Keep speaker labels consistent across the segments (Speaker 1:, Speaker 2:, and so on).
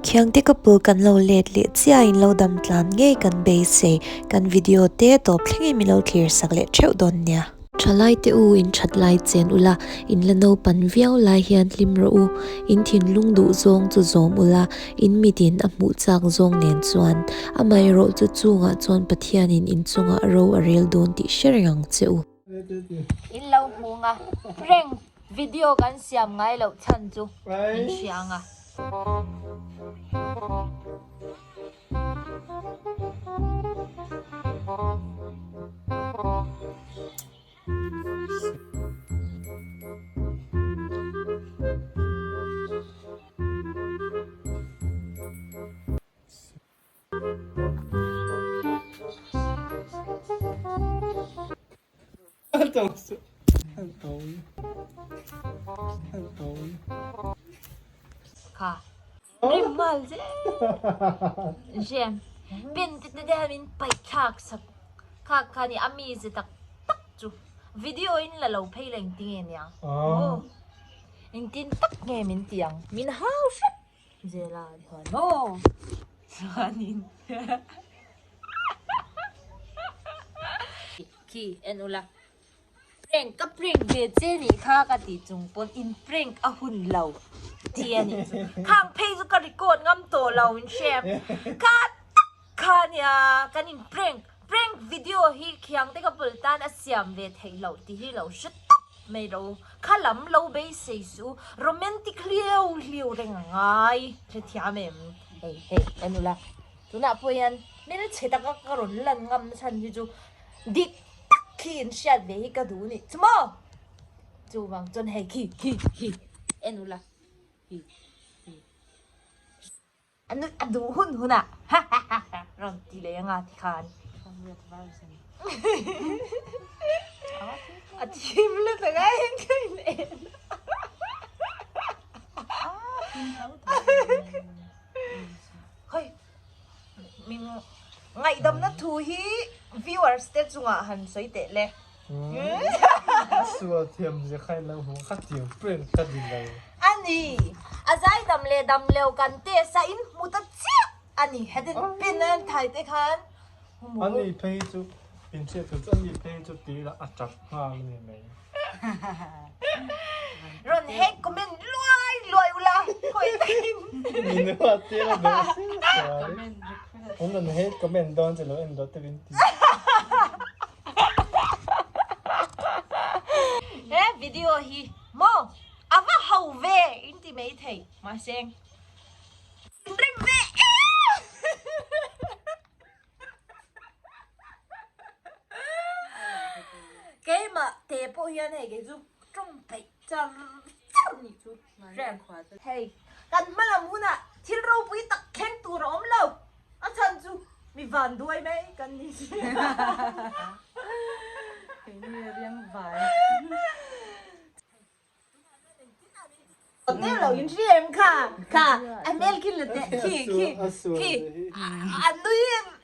Speaker 1: Khiangte couple kan lo let leh chiah in lo dam tlan ngei kan beisei. Kan video te tawp thlengin min lo thlir sak leh theuh dawn nia. Thalai te u in that lai chen ula, in la naupan viau lai hian hlim rawh u. In thinlung duh zawng chu zawm ula, in mitin a hmuh chak zawng nen chuan. Amaherawh chu chungah chuan Pathianin in chungah ro a rel dawn tih hre reng ang che u.
Speaker 2: In lo hmu nga prank video kan siam ngai loh chhan chu min hria nga. Kha rim nghal zel jem pin te te hian min paih thlak sak khak kha ni a mi ze tak tak chu video in la lo phei la engtin nge niang aw engtin tak nge min ti ang min hau hrep Zela chuan maw chuanin khi en ula prank ka prank ve che nih kha ka tih chung pawn in prank a hun lo ti a nih chu khang phei chu ka record ngam tawh lo in hre kha tak kha nia kan in prank prank video hi khiang te ka pul tan a siam ve theih loh tih hi lo hre tawp Mai ro, kha lam lo beisei suh, romantic hliau hliau reng a ngai, hrethiam em? Hei hei en ula, tunah pawh hian hmelchhe taka ka rawn lan ngam na chhan hi chu dik tak khi in hriat ve hi ka duh nih chu maw? Chuvang chuan hei khi khi khi en ula, hi hi. A nuih a duh hun hun ah ha ha ha ha rawn ti leh anga ti khan. A thim lutuk a in ka in en. Hoi min ngaihdamna thu hi viewers te chungah han sawi teh le.
Speaker 3: Sual thiam zia kha in lo hmu kha tiang prank ka din lo.
Speaker 2: Ani, a zai dam leh dam leo kan test a in hmu ta chiah ani hetin pin an thai te khan hmu.
Speaker 3: Ani phei chu in hriat tur chu ani phei chu ti ila a tap nghal ani mai.
Speaker 2: Rawn hek comment luai luai ula khawi takin.
Speaker 3: Min huat tir a duh sia sual. An rawn hate comment dawn che lo en dawt te min ti.
Speaker 2: He video hi maw a va ho ve in ti mai thei mahse rim ve em keimah te pawh hian hei kei chu tawng peih char char nih chu rem hei kan hma lam hunah thil ropui tak thleng tur a awm lo A chhan chu mi van duai mai kan ni.
Speaker 4: Keini riang vai.
Speaker 2: Te lo in hri em kha kha a hmel khi la te khi khi khi a nui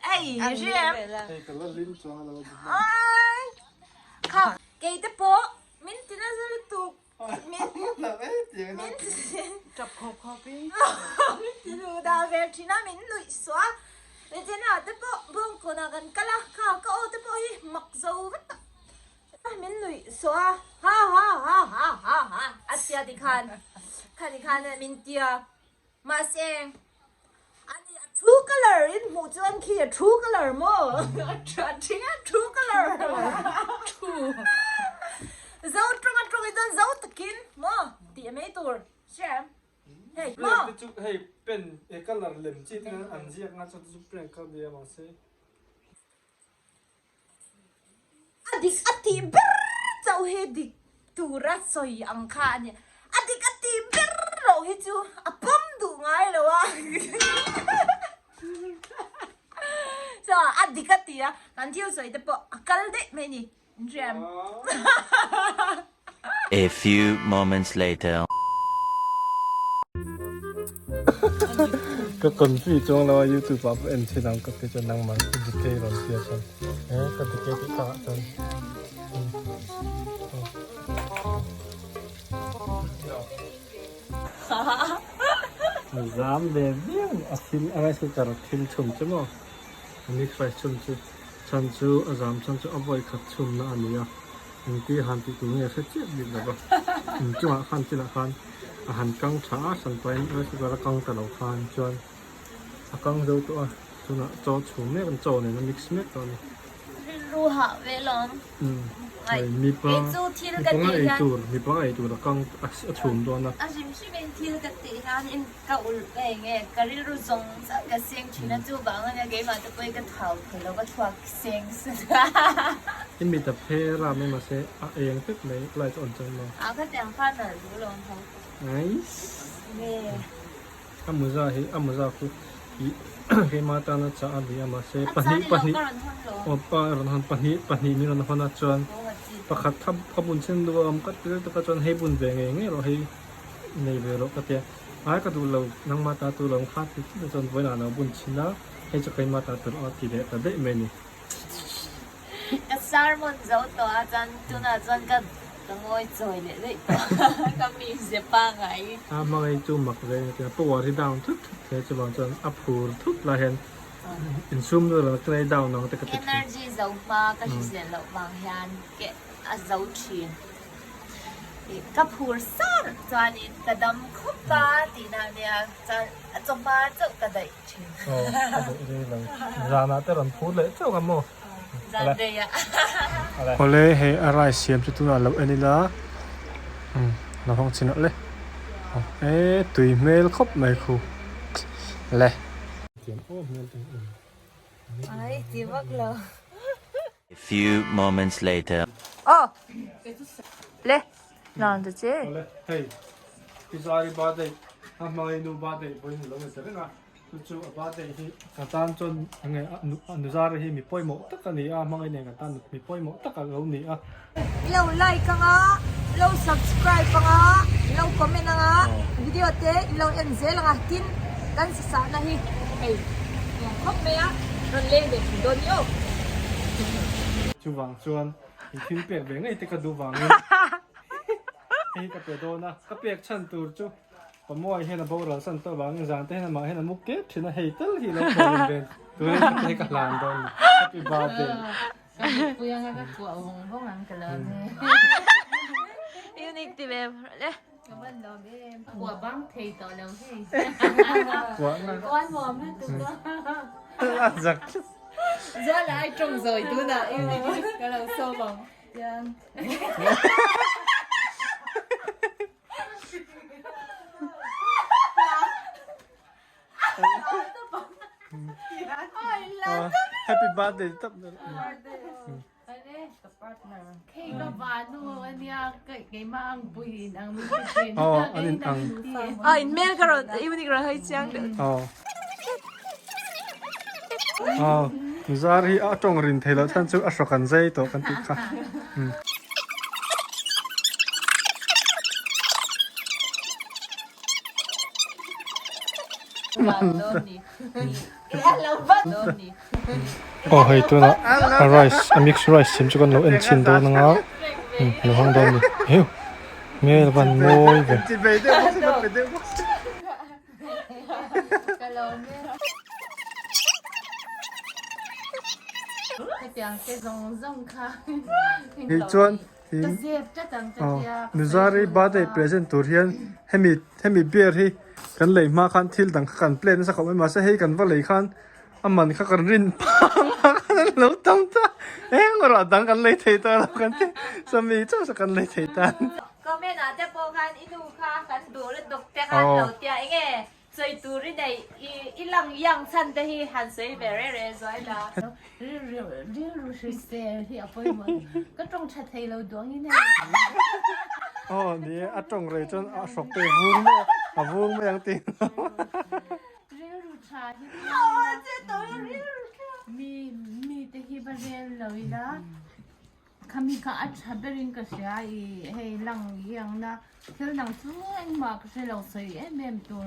Speaker 2: hei hri em.
Speaker 3: Hei ka la lim chuang lo.
Speaker 2: Ai kha kei te pawh min ti nasa lutuk.
Speaker 4: Tap khawp khawp in.
Speaker 2: Min ti duh dah ve thin a, min nuih suah a. Regina te pawh bawngkawn ah kan kal a, kha ka aw te pawh hi mak zo vek a. Min nuih suah a, ha ha ha ha ha ha a tia tikhan, kha tikhan min tia. Mahse, ani a true colour in hmuh chuan khi a true colour maw? A thing a true colour. True. Zo tawng a tawng hi chuan zo takin maw tih mai tur hria em? Hei maw?
Speaker 3: Prank te chu hei pen e colour lem chi te an ziak nga chuan chu prank kha nia mahse.
Speaker 2: A dik a tih ber chauh hi dik tura sawi ang kha a ni. A dik a tih ber loh hi chu a pawm duh ngai lo a. So a dik a ti a, kan thil sawi te pawh a kal daih mai ni. Inhriam.
Speaker 5: A few moments later.
Speaker 3: Ka confuse chuang lo a youtube ah pawh en thin ang ka ti chuan nangmah ka dikei rawn tia chuan eh ka dikei tih takah chuan A zam ve viau a thil a rice cooker thil chhum chu maw a mix rice chhum chu chhan chu a zam chhan chu a vawi khat chhum na a ni a engti han tih tur nge a hre chiah bik lo va inchungah khan chilah khan a han kang tha a hran pahin rice cooker a kang ta lo khan chuan a kang zo tawh a tunah chaw chhum mek a chaw nen a mix mek tawh a ni.
Speaker 2: Rilru hah ve lawm.
Speaker 3: Hei mipa mipa ei tur mipa ei tur a kang a chhum dawn a.
Speaker 2: A hrim hrim in thil ka tih hian in ka ulh ve nge ka rilru zawng zawng ka seng thin a chuvang ania keimah te pawhin ka thau thei lo ka thluak seng sut a.
Speaker 3: I mit a phe ram em mahse a eng vek mai light on chuan maw.
Speaker 2: A khatiang khan a lu lo tho.
Speaker 3: Nice.
Speaker 2: Nge.
Speaker 3: A muza hi a muza khu ih keimah atana chah a ni a mahse pahnih pahnih aw pa rawn hawn pahnih pahnih min rawn hawn a chuan pakhat kha a bun sen deuh a awm ka ti tak a chuan hei bun ve ngei ngei rawh hei nei ve rawh ka tia ai ka duh lo nangmah ta tur lo ang kha ti chiah chuan vawiinah a lo bun chhin a hei chu keimah ta tur aw ti leh ta daih mai a ni.
Speaker 2: Ka sermon zo tawh a chuan tunah chuan ka ka ngawi chawi leh daih tawh ka mi ze pangai.
Speaker 3: A hmangaih chu mak ve a tia power hi down thut thut thei a chuvang chuan a phur thut lai hian insum nu lo ka nei down ang te ka ti thin.
Speaker 2: Energy zo hma ka hrisel loh vang hian ke a zo thin. Ka phur sar chuanin ka dam khawp a tihna ania chuan a chawhma chauh ka daih.
Speaker 3: Aw a daih rei lo. Zanah te rawn phur leh chauh ang maw?
Speaker 2: Zan rei ah.
Speaker 3: Awle hei a rice siam chu tunah lo en ila umm lo hawng chin awle e tui hmel khawp mai khu le.
Speaker 2: Ai ti vak lo.
Speaker 5: A few moments later.
Speaker 2: Aw le nan ta che.
Speaker 3: Awle hei pi zari birthday a hmangaih nu birthday pawhin a lo ni ta reng a chu chu a birthday hi ka tan chuan enge a nu zari hi mi pawimawh tak a ni a hmangaih nen ka tan mi pawimawh tak a lo ni a.
Speaker 2: I lo like anga i lo subscribe anga i lo comment anga video te i lo en zel anga tin kan sasahna hi hei nuam khawp mai a rawn leng ve thei dawn ni aw.
Speaker 3: Chuvang chuan in thil pek ve ngei te ka duh vangin hei ka pe dawn a, ka pek chhan tur chu Pamuai hian a boral san tawh vangin zan te hian amah hian a mu kep thin a, hei tal hi lo kawrin ven turin ka hei ka hlan dawn a ni. Happy birthday.
Speaker 4: Ka mutpui anga ka kuah vawng vawng ang ka lo ni.
Speaker 2: Unique ti ve le.
Speaker 4: Ka van lawm em. Kuah bang thei tawh lo hei.
Speaker 3: Kuah na.
Speaker 4: Kuah nuam lutuk a.
Speaker 3: A zak tlat.
Speaker 4: Zuala ai tawng zawi tunah unique ka lo sawm ang. Tiang.
Speaker 3: Happy birthday tap Oh an in ang
Speaker 2: Ah in mel ka rawn evening rawn hai chiang deuh
Speaker 3: Oh Oh zar hi a tawng rin thei loh chhan chu a hrawk an zai tawh kan tih kha. Aw hei tunah a rice a mix rice siam chu kan lo en chhin dawn anga lo hawng dawn a ni heu hmel van mawi ve. Hei chuan Nuzari birthday present tur hian hemi hemi beer hi kan lei hma khan thil dang kha kan plan nasa khawp mai mahse hei kan va lei khan a man kha kan rin phang a khan an lo tam ta eng erawh dang kan lei thei ta lo kan ti sawmi chauh saw kan lei thei ta.
Speaker 2: Comment ah te pawh khan i nu kha kan duh lutuk te khan lo tia enge Sawi tur i neih i lang yang chhan te hi han sawi ve reh reh zuai la.
Speaker 4: Rilru hrisel hi a pawimawh. Ka tawng tha thei lo duang in hei.
Speaker 3: Aw ni e, a tawng rei chuan a hrawk te vung mai a vung mai ang tih.
Speaker 4: Rilru tha hi mi mi te hi va rel lo ila. Khami kha a tha berin ka hria i hei lang hiang na thil dang chu engmah ka hre lo sawi em em tur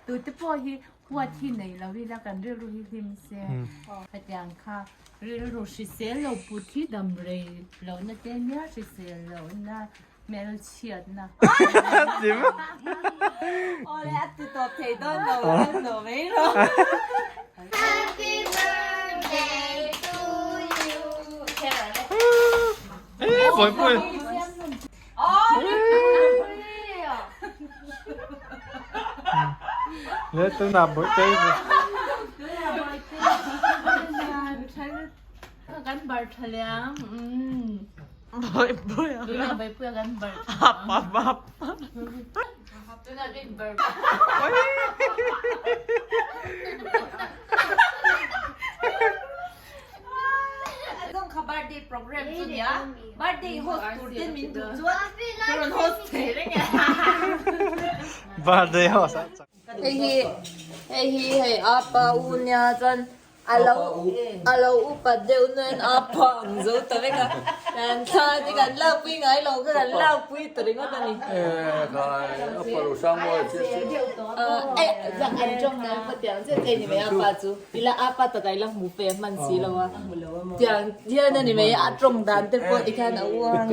Speaker 4: tute pawh hi huat hi nei lo ila kan rilru hi hlim se hetiang kha rilru hrisel lo put hi dam rei lohna te nia hrisel lohna. Hmelchhiatna.
Speaker 2: Awle a ti tawp thei dawn lo a lo mai rawh.
Speaker 6: Happy birthday to you.
Speaker 3: Eh bawihpui. Le tunah bawihte.
Speaker 4: Kan bar tha liang.
Speaker 2: Bawihpui.
Speaker 4: Tunah bawihpui kan bar tha.
Speaker 2: Hap hap hap.
Speaker 4: Tunah kan bar.
Speaker 2: Zong kha birthday program chu nia. Birthday host tur ten min duh chuan ka rawn host thei reng e.
Speaker 3: Birthday host.
Speaker 2: Hei hi hei hi hei apa u nia chuan A lo a lo upat deuh nain a phang zo ta vek a, kan thla te kan lakpui ngai lo kha kan lakpui ta ringawt a ni. Eh zak an tawng dan pawh tiang chiah chiah a ni mai a pa chu ila a pa takah ila hmu fe hman si lo a tiang hian a ni mai a tawng dan te pawh tikhian a uang.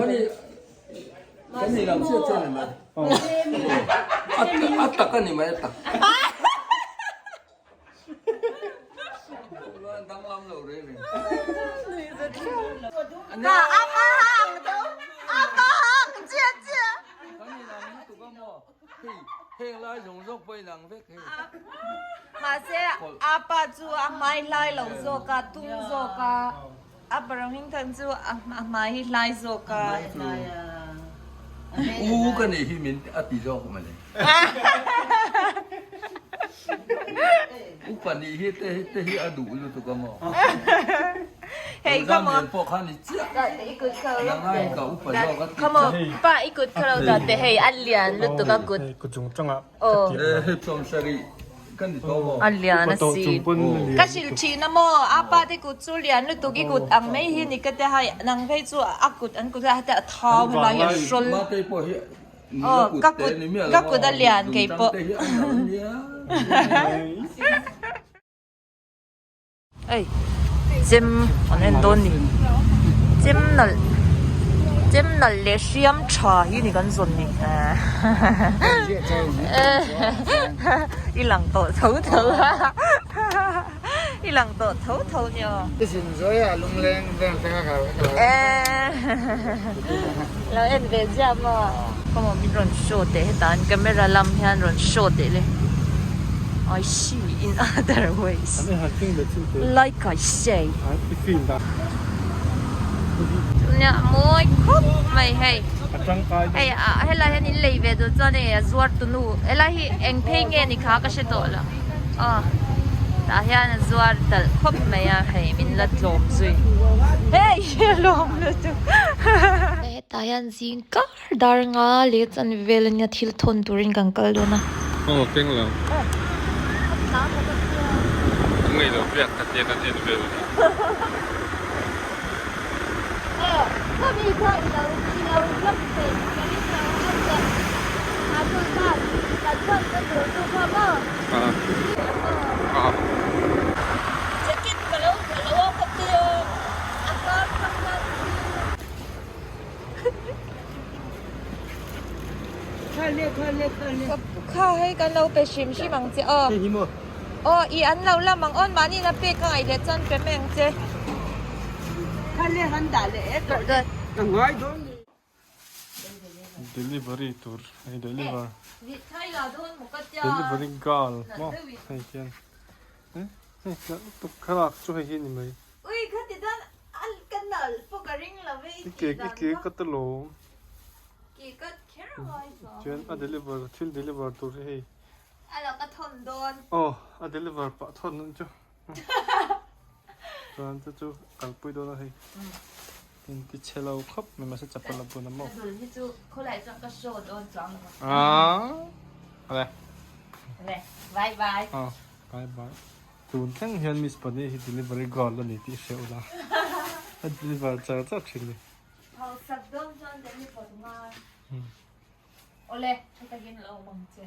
Speaker 2: Mahse apa chu a hmai hlai lo zawk a tung zawk a a parang than chu a hmai hi hlai zawk a.
Speaker 7: U ka nih hi min a ti zawk mawle. Upa nih hi te hi te hi a duh lutuk a maw.
Speaker 2: Hei ka maw.
Speaker 7: Nen pawh kha ni chiah. Nangai ka upa zawk a ti.
Speaker 2: Ka maw pa i kut kha lo dah teh hei a lian lutuk a kut.
Speaker 3: Hei kut chung tangah
Speaker 2: Aw.
Speaker 7: Hei sawmsarih ka ni tawh maw?
Speaker 2: A lian a si. Ka hrilh thin a maw? A pa te kut chu lian lutuk i kut ang mai hi ni ka ti hai nang phei chu a kut an kut a te a thau helai hi a hrawl.
Speaker 7: Mate pawh hi nula kut te ni miah lo
Speaker 2: Ka kut a lian kei pawh.
Speaker 7: Zungtang te hi a nal nia.
Speaker 2: Ei chem an en dawn ni chem nalh chem nalh leh hriam tha hi ni kan zawn ni i lang tawh tho tho a i lang tawh tho tho nia aw lo en ve ziah maw ka maw min rawn show teh hetah an camera lam hian rawn show teh le I see in other ways like I say nia mawi khawp mai hei hei ah helai hian in lei ve duh chuan hei a zuar tunu helai hi eng phei nge ni kha ka hre tawh lo aw tah hian a zuar talh khawp mai a hei min la tlawm zui hei lawm lutuk
Speaker 1: Hetah hian zing kar dar nga leh chan vel ania thil thawn turin kan kal dawn a.
Speaker 3: Aw keng lo. An ngaih loh biak ka tia kan en vel a ni.
Speaker 2: Kha hei kan lo pe hrim hrim ang che aw. Aw i an lo lam ang aw mahni na pek ka ngaih leh chuan pe mai ang che.
Speaker 3: Delivery tur hei deliver delivery girl maw hei hian hei lutuk thlalak chu hei hi a ni mai.
Speaker 2: Ui khati chuan a ka nalh pawh ka ring lo ve i tih dan
Speaker 3: I ke ka ta lo.
Speaker 2: Ke ka kher a ngai chuang.
Speaker 3: Chuan a deliver thil deliver tur hi hei.
Speaker 2: A lo ka thawn dawn.
Speaker 3: Aw a deliver pah thawn dawn chu. Chuan chu chu kalpui dawn a hei. Inti chhe lo khawp mai mahse chapal a bun a maw.
Speaker 2: Ka dul hi chu khawlai chuan ka show dawn chuang lo.
Speaker 3: Aa. Awle.
Speaker 2: Awle. Bye bye.
Speaker 3: Aw bye bye. Tun thleng hian Miss Pani hi delivery girl a ni tih hre ula, a deliver char char thin ni.
Speaker 2: Hausak dawn chuan deliver ngai. Awle, tha takin lo awm ang che.